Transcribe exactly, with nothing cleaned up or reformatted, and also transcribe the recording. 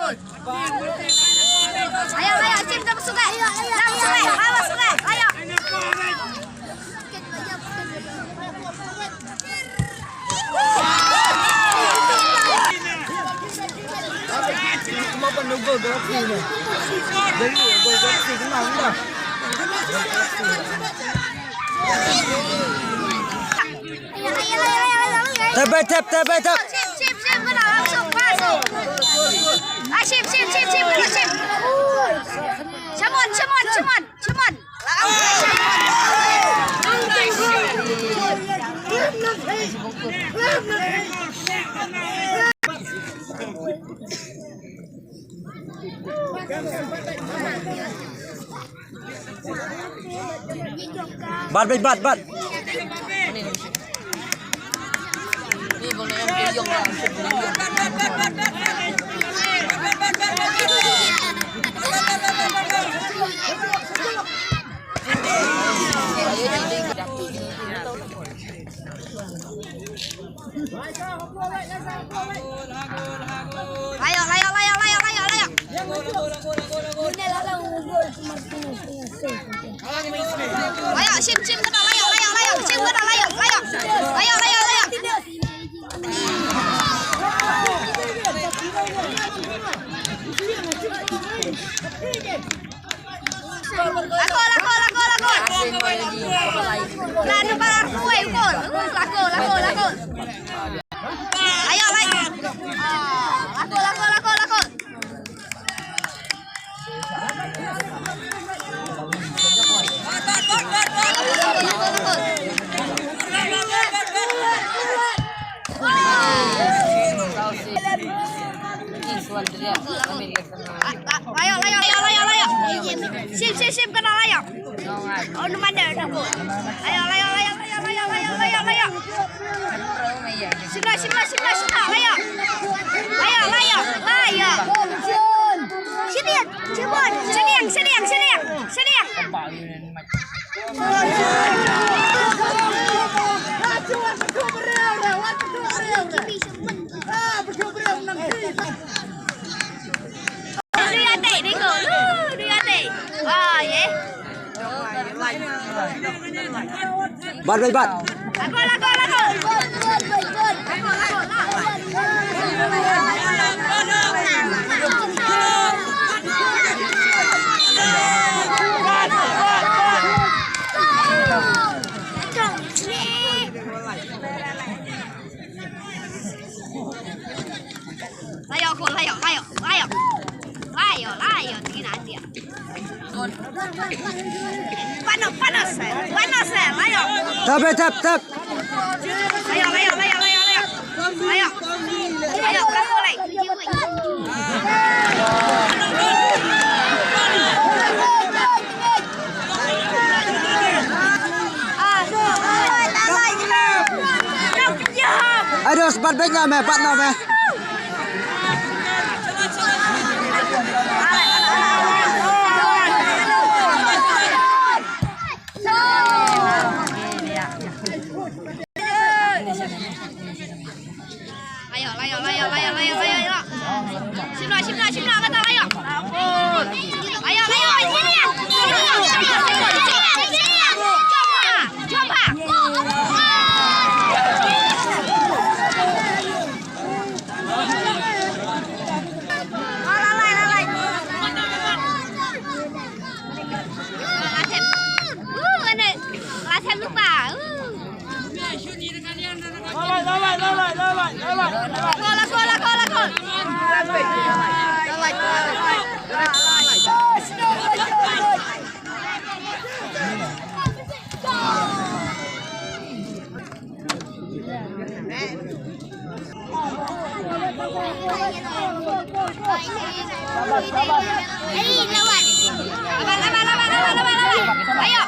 Ayo, ayo, Cim, ke sungai. Lang sungai, bawah sungai. Ayo. Tap, tap, tap, tap. Cim, Cim, Cim, kena langsung masuk. Ah, Cim, Cim, Cim, Cim, kena Cim. Come on, come on, come on, come on. Bat, bat, bat, bat. Layok, layok, layok, layok, layok, layok. Layok, Cim, Cim, kena layok, layok, layok, Cim, kena layok, layok. Layok, layok, layok. Lako, lako, lako, lako. Lako, lako, lako, eh, gol. Uh, lako, lako, lako. Ayo, lai. Ah, lako, lako, lako, lako. Layok, layok, layok, layok, layok. Sim, sim, sim, kena layok. Oh, no wonder, no goal. Layok, layok, layok, layok, layok, layok, layok. Simla, simla, simla, simla, layok. Layok, layok, layok. Sini, Cimon. Sini, sini, sini, sini. Dui atik, dui gol. Uh, dui atik. Ah, ye. Bat, bat, bat. Lako, lako, lako. Layok, ko, layok, layok, layok. Layok, layok, tina dia. Panas, panas, eh. Panas, eh, layok. Tap, eh, tap, tap. Layok, layok, layok, layok, layok. Layok. Layok, layok, layok. Ados, bat bek na me, bat na me. Layok, layok, layok, layok, layok, layok. Simla, simla, simla, kata layok. Layok, layok, layok. Jumpa, jumpa. Lalai, lalai. Lasem. Uh, ana. Lasem lupa. Uh. Lako, lako, lako, lako. Ayo.